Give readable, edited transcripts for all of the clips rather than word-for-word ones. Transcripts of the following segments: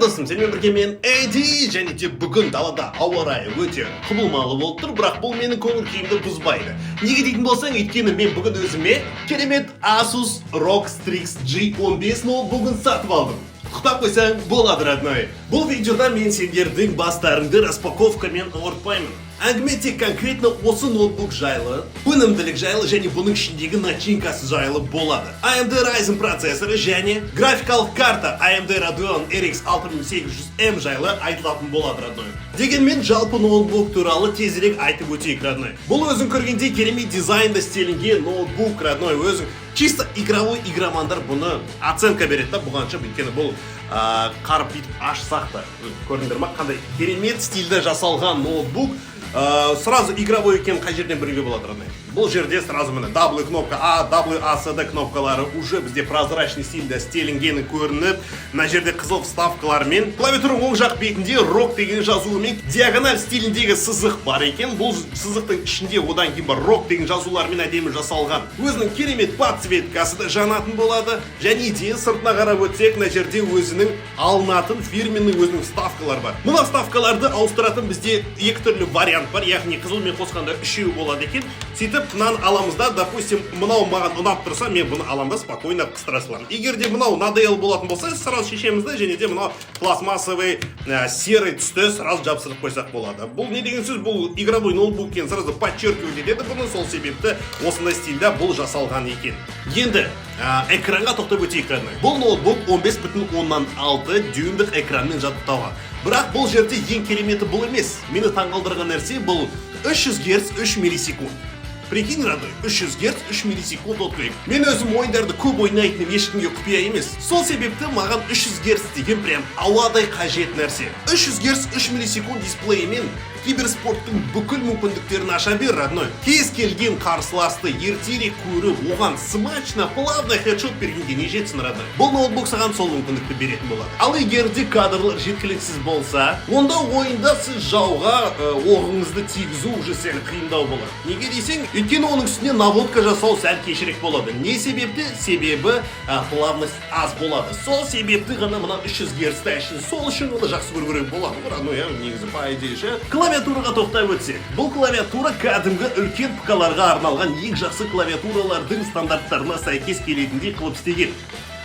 Досым, сенімен бірге мен, Эдди. Және де бүгін далада ауа райы өте құбылмалы болып тұр, бірақ бұл менің көңіл күйімді бұзбайды. Неге дейтін болсаң, өйткені мен бүгін өзіме керемет Asus ROG Strix G15 ноутбугын сатып алдым. Құттықтап қойсаң болады, родной. Бұл видеода мен сендердің бастарыңды распаковкамен ауыртпаймын. Әңгіме тек конкретно осы ноутбук жайлы, өнімділік жайлы және бұның ішіндегі начинкасы жайлы болады. AMD Ryzen процессоры және графикалық карта AMD Radeon RX 6800M жайлы айтылатын болады, родной. Дегенмен жалпы ноутбук туралы тезірек айтып өтейік, родной. Бұл өзің көргендей керемет дизайнда істелінген ноутбук, родной. Өзің чисто игровой игромандар бұны оценка береді да бұғанша, өйткені бұл қарып бүйтіп ашсақ та, көрдіңдер ма, қандай керемет стильде жасалған ноутбук. Сразу игровой екенін қай жерден білуге болады, родной? Бұл жерде сразу міне W кнопка, А, W, A, S, D кнопкалары уже бізде прозрачный стильде істелінгені көрініп, мына жерде қызыл вставкалармен, клавиатураның оң жақ бетінде ROG деген жазуымен диагональ стиліндегі сызық бар екен. Бұл сызықтың ішінде одан кейін бар ROG деген жазулармен әдемі жасалған. Өзінің керемет подсветкасы да жанатын болады. Және де сыртына қарап өтсек, мына жерде өзінің алынатын фирменный өзінің вставкалары бар. Мына вставкаларды ауыстыратын бізде екі түрлі вариант бар, яғни қызылмен қосқанда үшеу болады екен. Сөйтіп мынаны аламыз да, допустим, мынау маған ұнап тұрса, мен бұны аламын да, спокойно қыстыра саламын. Егер де мынау надоел болатын болса, сразу шешеміз да, және де мынау пластмассовый серый түсті сразу жабыстырып қойсақ болады. Бұл не деген сөз? Бұл игровой ноутбук екенін сразу подчеркивать етеді бұны. Сол себепті осындай стильде бұл жасалған екен. Енді экранға тоқтап өтейік, родной. Бұл ноутбук 15,6 дюймдік экранмен жабдықталған. Бірақ бұл жерде ең кереметі бұл емес. Мені таңғалдырған нәрсе бұл 300 герц, 3 миллисекунд. Прикинь, родной, 300 герц, 3 миллисекунд отклик. Мен өзім ойындарды көп ойнайтыным ешкімге құпия емес. Сол себепті маған 300 герц деген прям ауадай қажет нәрсе. 300 герц, 3 миллисекунд дисплейімен киберспорттың бүкіл мүмкіндіктерін аша бер, родной. Кез келген қарсыласты ертерек көріп, оған смачно, плавно хедшот бергенге не жетсін, родной? Бұл ноутбук саған сол мүмкіндікті беретін болады. Ал егер де кадрлар жеткіліксіз болса, онда ойында сіз жауға оғыңызды тигізу уже сәл қиындау болады. Неге десең, өйткені оның үстіне наводка жасау сәл кешірек болады. Не себепті? Себебі плавность аз болады. Сол себепті ғана мына 300 герцті әшейін сол үшін ғана жақсы көру керек болады ғой, родной, иә, негізі, по идее ше. Клавиатураға тоқтай өтсек, бұл клавиатура кәдімгі үлкен ПК-ларға арналған ең жақсы клавиатуралардың стандарттарына сәйкес келетіндей қылып істеген.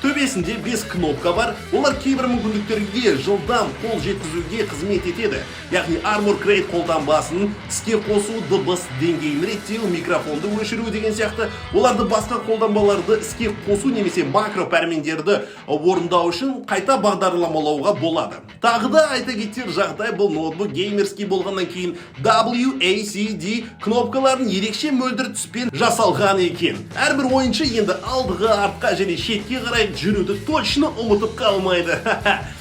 Төбесінде 5 кнопка бар, олар кейбір мүмкіндіктерге жылдам қол жеткізуге қызмет етеді. Яғни Armoury Crate қолданбасын іске қосу, дыбыс деңгейін реттеу, микрофонды өшіру деген сияқты. Оларды басқа қолданбаларды іске қосу немесе макро пәрмендерді орындау үшін қайта бағдарламалауға болады. Тағы да айта кетер жағдай, бұл ноутбук геймерский болғаннан кейін WASD кнопкаларын ерекше мөлдір түспен жасалған екен. Әрбір ойыншы енді алдыға, артқа және шетке қарай жүруді точно ұмытып қалмайды.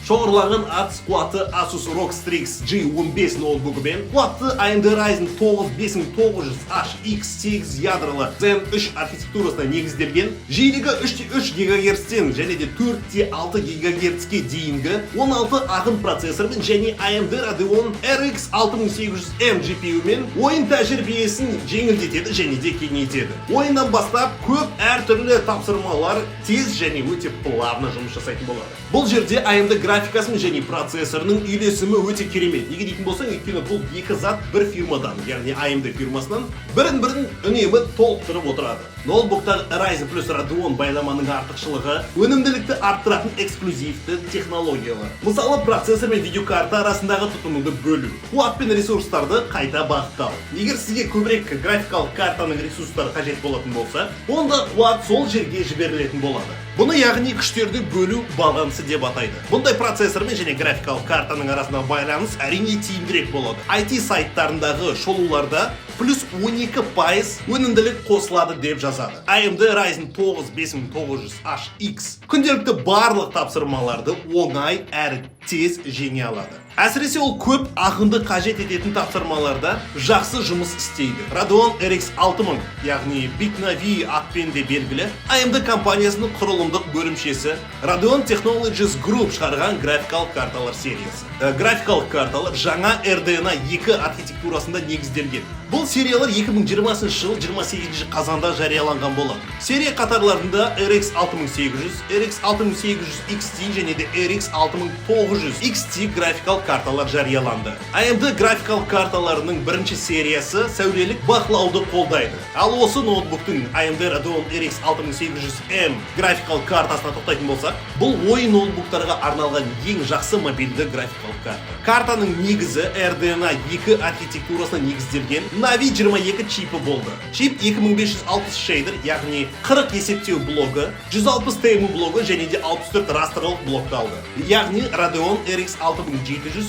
Шоғырланған атыс қуаты Asus ROG Strix G15 ноутбугымен қуатты AMD Ryzen 9 5900HX 8 ядролы Zen 3 архитектурасына негізделген, жиілігі 3,3 ГГц-тен және де 4,6 ГГц-ке дейінгі 16 ағын процессормен және AMD Radeon RX 6800M GPU-мен ойын тәжірибесін жеңілдетеді және де кеңейтеді. Ойыннан бастап көп әртүрлі тапсырмалар тез және өте плавно жұмыс жасайтын болады. Бұл жерде AMD графикасы мен және процессорының үйлесімі өте керемет. Неге дейтін болсаң, өйткені бұл екі зат бір фирмадан, яғни AMD фирмасынан, бірін бірін үнемі толықтырып отырады. Ноутбуктағы Ryzen плюс Radeon байламаның артықшылығы – өнімділікті арттыратын эксклюзивті технологиялар. Мысалы, процессор мен видеокарта арасындағы тұтынуды бөлу, қуат пен ресурстарды қайта бағыттау. Егер сізге көбірек графикалық картаның ресурстары қажет болатын болса, онда қуат сол жерге жіберілетін болады. Бұны, яғни, күштерді бөлу балансы деп атайды. Бұндай процессор мен және графикалық картаның арасындағы байланыс, әрине, тиімдірек болады. IT сайттарындағы шолуларда плюс 12% өнімділік қосылады деп жазады. AMD Ryzen 9 5900HX күнделікті барлық тапсырмаларды оңай әрі тез жеңе алады. Әсіресе ол көп ағынды қажет ететін тапсырмаларда жақсы жұмыс істейді. Radeon RX 6000, яғни Big Navi атпен де белгілі, AMD компаниясының құрылымдық бөлімшесі Radeon Technologies Group шығарған графикалық карталар сериясы. Графикалық карталар жаңа RDNA 2 архитектурасында негізделген. Бұл Бұл сериялар 2020 жыл 28 қазанда жарияланған болады. Серия қатарларында RX 6800, RX 6800 XT және де RX 6900 XT графикалық карталар жарияланды. AMD графикалық карталарының бірінші сериясы сәулелік бақылауды қолдайды. Ал осы ноутбуктың AMD Radeon RX 6800M графикалық картасына тоқтайтын болсақ, бұл ойын ноутбуктарға арналған ең жақсы мобильді графикалық карта. Картаның негізі RDNA 2 архитектурасына негізделген Navi 22 чипі болды. Чип 2560 шейдер, яғни 40 есептеу блогы, 160 TMU блогы және де 64 растрлық блокты алды. Яғни Radeon RX 6700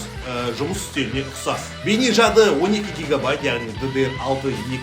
жұмыс үстеліне ұқсас. Бейне жады 12 гигабайт, яғни DDR6 2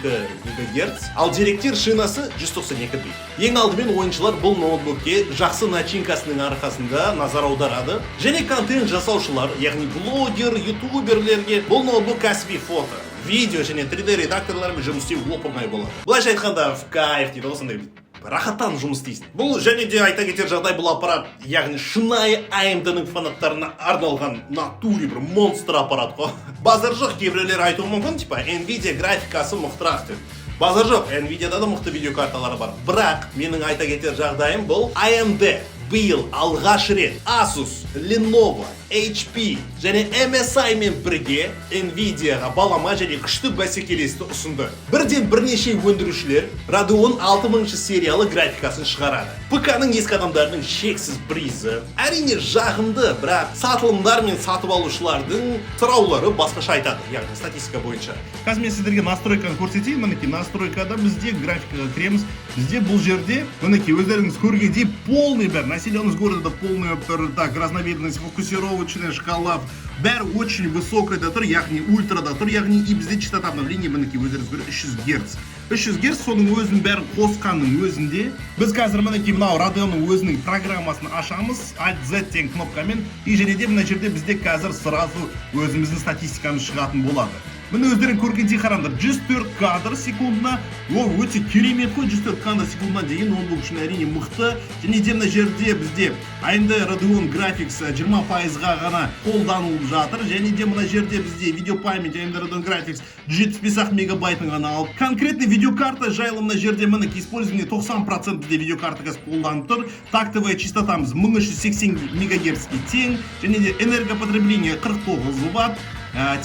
ГГц, ал деректер шинасы 192 бит. Ең алдымен ойыншылар бұл ноутбукке жақсы начинкасының арқасында назар аударады және контент жасаушылар, яғни блогер, ютуберлерге бұл ноутбук кәсіби фото, видео және 3D редакторлармен жұмыс істеу оп оңай болады. Былайша айтқанда, в кайф дейді ғой, сондай рахаттанып жұмыс істейсің. Бұл және де айта кетер жағдай, бұл аппарат, яғни шынайы AMD-ның фанаттарына арналған натуре бір монстр аппарат қой. Базар жоқ, кейбіреулер айтуы мүмкін, типа Nvidia графикасы мықтырақ деп. Базар жоқ, Nvidia-да да мықты видеокарталары бар. Бірақ менің айта кетер жағдайым, бұл AMD биыл алғаш рет Asus, Lenovo, HP және MSI мен бірге Nvidia-ға балама және күшті бәсекелесті ұсынды. Бірден бірнеше өндірушілер Radeon 6000 сериялы графикасын шығарады. ПК-ның ескі адамдарының шексіз призі. Әрине, жағымды, бірақ сатылымдар мен сатып алушылардың сұраулары басқаша айтады, яғни статистика бойынша. Қазір мен сіздерге настройканы көрсетейін. Мінекей, настройкада бізде графикаға кіреміз. Бізде бұл жерде, мінекей, өздеріңіз көргендей, полный бәрі, населенность города полный болып тұр. Так, разновидность, фокусировочная шкала, бәрі очень высокийда тұр, яғни ультрада тұр, яғни и бізде частота обновления, мінекей, өздеріңіз көріп, 300 герц, 300 герц. Соның өзінің бәрін қосқанның өзінде біз қазір, мінекей, мынау Radeonның өзінің программасын ашамыз Alt Z деген кнопкамен и және де мына жерде бізде қазір сразу өзіміздің статистикамыз шығатын болады. Міне, өздерің көргендей, қараңдар, 104 кадр секундына. Ол өте керемет қой. 104 кадр секундына деген ноутбук үшін, әрине, мықты. Және де мына жерде бізде AMD Radeon Graphics 20 пайызға ғана қолданылып жатыр. Және де мына жерде бізде видеопамять AMD Radeon Graphics 175 ақ мегабайтын ғана алып. Конкретный видеокарта жайлы мына жерде, мінекей, использование 90% бізде видеокарта қазір қолданып тұр. Тактовая частотамыз 1380 мегагерцке тең және де энергопотребление 49 ватт.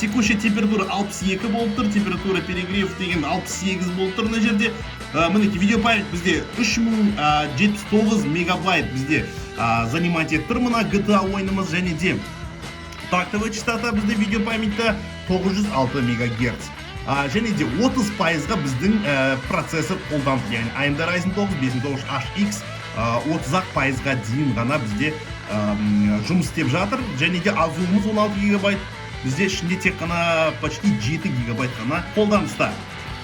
Текущая температура 62 болып тұр, температура перегрев деген 68 болып тұр мына жерде. Мінекей, видеопамять бізде 3079 мегабайт бізде занимать етіп тұр мына GTA ойынымыз. Және де тактовая частота бізде видеопамятьта 906 мегагерц. Және де 30 пайызға біздің процессор қолданып, яғни AMD Ryzen 9 5900HX 30 ақ пайызға дейін ғана бізде жұмыс істеп жатыр. Және де ОЗУ-ымыз 16 гигабайт, бізде ішінде тек қана почти 7 гигабайт ғана қолданыста.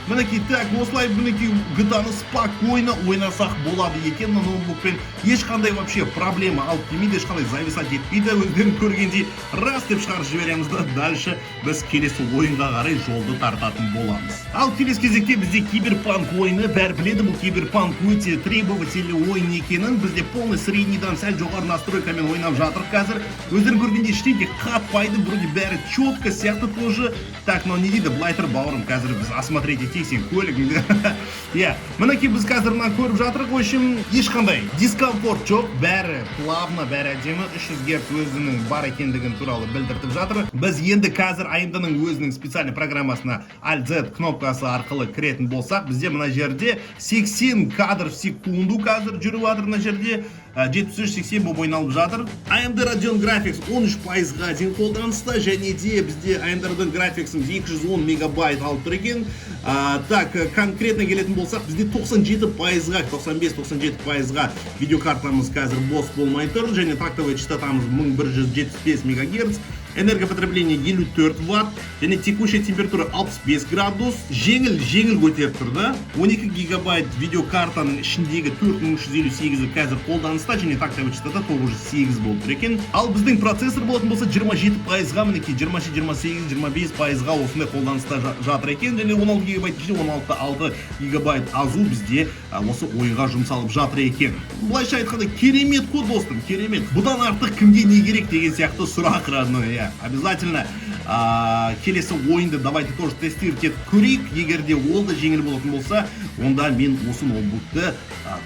Мінекей, так, осылай, мінекей, GTA-ны спокойно ойнасақ болады екен мына ноутбукпен. Ешқандай вообще проблема алып келмейді, ешқандай зависать етпейді. Өздерің көргендей, раз деп шығарып жібереміз да, дальше біз келесі ойынға қарай жолды тартатын боламыз. Ал келесі кезекте бізде Киберпанк ойыны. Бәрі біледі, бұл Киберпанк өте требовательный ойын екенін. Бізде полный среднийдан сәл жоғары настройкамен ойнап жатыр қазір. Өздерің көргендей, ештеңе қатпайды, вроде бәрі четко сияқты тоже. Так, мынау не дейді? Былай тұр, бауырым, қазір біз осмотреть етейік сен көлігіңді. Иә, мінекей, біз қазір мына көріп жатырық. В общем, ешқандай дискомфорт жоқ, бәрі плавно, бәрі әдемі. 300 герц өзінің бар екендігін туралы білдіртіп жатыр. Біз енді қазір AMD-ның өзінің специальный программасына Alt Z кнопкасы арқылы кіретін болсақ, бізде мына жерде 80 кадр в секунду қазір жүріп жатыр. Мына жерде 73-80 болып ойналып жатыр. AMD Radeon Graphics 13 пайызға дейін қолданыста және де бізде AMD Radeon Graphics 210 мегабайт алып тұр екен. Так, конкретно келетін болсақ, бізде 97 пайызға, 95-97 пайызға видеокартамыз қазір бос болмай тұр және тактовая частотамыз 1175 мегагерц, энергопотребление 54 ватт және текущая температура 65 градус. Жеңіл жеңіл көтеріп тұр да. 12 гигабайт видеокартаның ішіндегі 4358-і қазір қолданыста және тактовая частота 908 болып тұр екен. Ал біздің процессор болатын болса, 27 пайызға, мінекей, 27, 28, 25 пайызға осындай қолданыста жатыр екен және 16 гигабайт ішінде 16,6 гигабайт ОЗУ бізде осы ойынға жұмсалып жатыр екен. Былайша айтқанда, керемет қой, достым, керемет. Бұдан артық кімге не керек деген сияқты сұрақ, родной, иә, обязательно. Келесі ойынды давайте тоже тестировать етіп көрейік. Егер де ол да жеңіл болатын болса, онда мен осы ноутбукты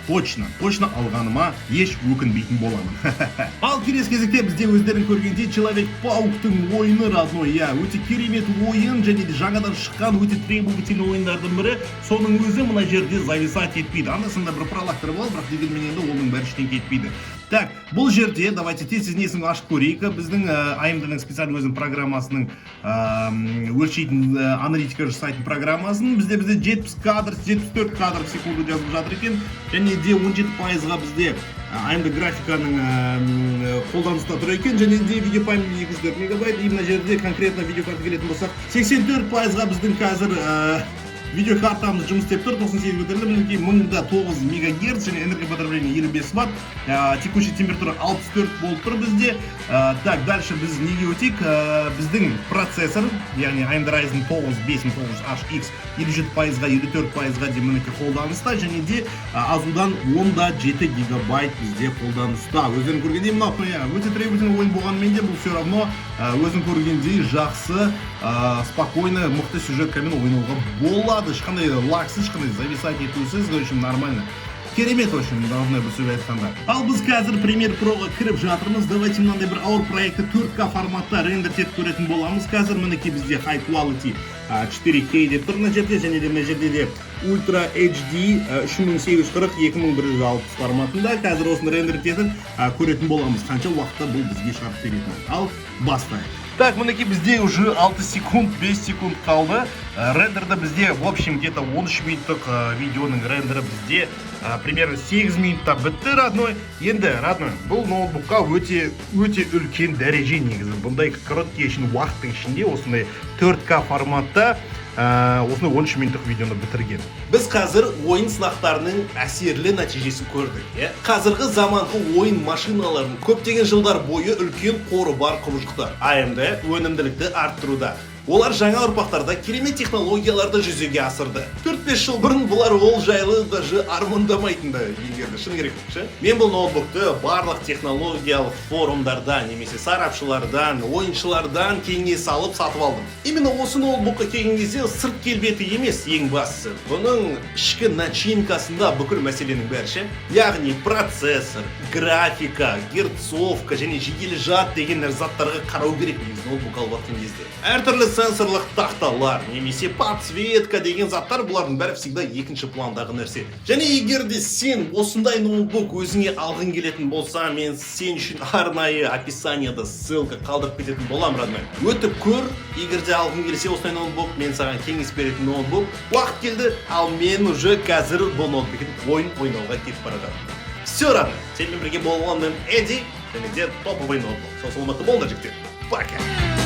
точно точно алғаныма еш өкінбейтін боламын. Ал келесі кезекте бізде, өздерің көргендей, Человек Пауктың ойыны, родной. Иә, өте керемет ойын және де жаңадан шыққан өте требовательный ойындардың бірі. Соның өзі мына жерде зависать етпейді. Анда санда бір пролагтар болады, бірақ дегенмен енді оның бәрі ештеңе етпейді. Так, бұл жерде давайте тез тез несін ашып көрейік. Біздің AMD-ның специальный өзінің программасының, өлшейтін, аналитика жасайтын программасын. Бізде 70 кадр, 74 кадр в секунду жазып жатыр екен және де 17 пайызға бізде AMD графиканың қолданыста тұр екен және де видеопамять 204 мегабайт. И мына жерде конкретно видеокарта келетін болсақ, 84 пайызға біздің қазір видеокартамыз жұмыс істеп тұр, 98 көтерілді. Мінекей, 1009 мегагерц және энергопотребление 55 ватт. Текущий температура 64 болып тұр бізде. Так, дальше біз неге өтейік? Біздің процессор, яғни AMD Ryzen 9 5900HX 57 пайызға, 54 пайызға дейін, мінекей, қолданыста және де ОЗУ-дан 10,7 гигабайт бізде қолданыста. Өздерің көргендей, мынау, иә, өте требовательный ойын болғанымен де, бұл все равно өзің көргендей жақсы, спокойно, мықты сюжеткамен ойнауға болады, ешқандай лагсыз, ешқандай зависать етусіз. В общем, нормально, керемет, в общем, должны бір сөз айтқанда. Ал біз қазір Premiere Pro-ға кіріп жатырмыз. Давайте мынандай бір ауыр проектті 4К форматта рендер етіп көретін боламыз қазір. Мінекей, бізде High Quality 4K деп тұр мына жерде және де мына жерде де Ultra HD 3840 2160 форматында. Қазір осыны рендер етіп көретін боламыз, қанша уақытта бұл бізге шығарып беретінін. Ал бастайық. Так, мінекей, бізде уже 6 секунд, 5 секунд қалды. Рендерді бізде, в общем, где-то 13 минуттық видеоның рендері бізде примерно 8 минутта бітті, родной. Енді, родной, бұл ноутбукқа өте өте үлкен дәреже негізі. Бұндай короткий үшін уақыттың ішінде осындай 4К форматта осындай 13 минуттық видеоны бітірген. Біз қазір ойын сынақтарының әсерлі нәтижесін көрдік, иә. Қазіргі заманғы ойын машиналарының көптеген жылдар бойы үлкен қоры бар құбыжықтар. AMD өнімділікті арттыруда. Олар жаңа ұрпақтарда керемет технологияларды жүзеге асырды. 4-5 жыл бұрын бұлар ол жайлы даже армандамайтын да, егер де шыны керек ше. Мен бұл ноутбукты барлық технологиялық форумдарда немесе сарапшылардан, ойыншылардан кеңес алып сатып алдым. Именно осы ноутбукқа келген кезде сырт келбеті емес ең бастысы. Бұның ішкі начинкасында бүкіл мәселенің бәрі ше. Яғни процессор, графика, герцовка және жедел жад деген заттарға қарау керек негізі ноутбук алып жатқан кезде. Әртүрлі сенсорлық тақталар немесе подсветка деген заттар, бұлардың бәрі всегда екінші пландағы нәрсе. Және егер де сен осындай ноутбук өзіңе алғың келетін болса, мен сен үшін арнайы описанияда ссылка қалдырып кететін боламын, родной. Өтіп көр, егер де алғың келсе осындай ноутбук, мен саған кеңес беретін ноутбук. Уақыт келді, ал мен уже қазір бұл ноутбукпен ойын ойнауға кетіп бара жатырмын. Все, родной, сенімен бірге болған мен, Эдди, және де топовый ноутбук. Сау саламатты болыңдар, жігіттер. Пока.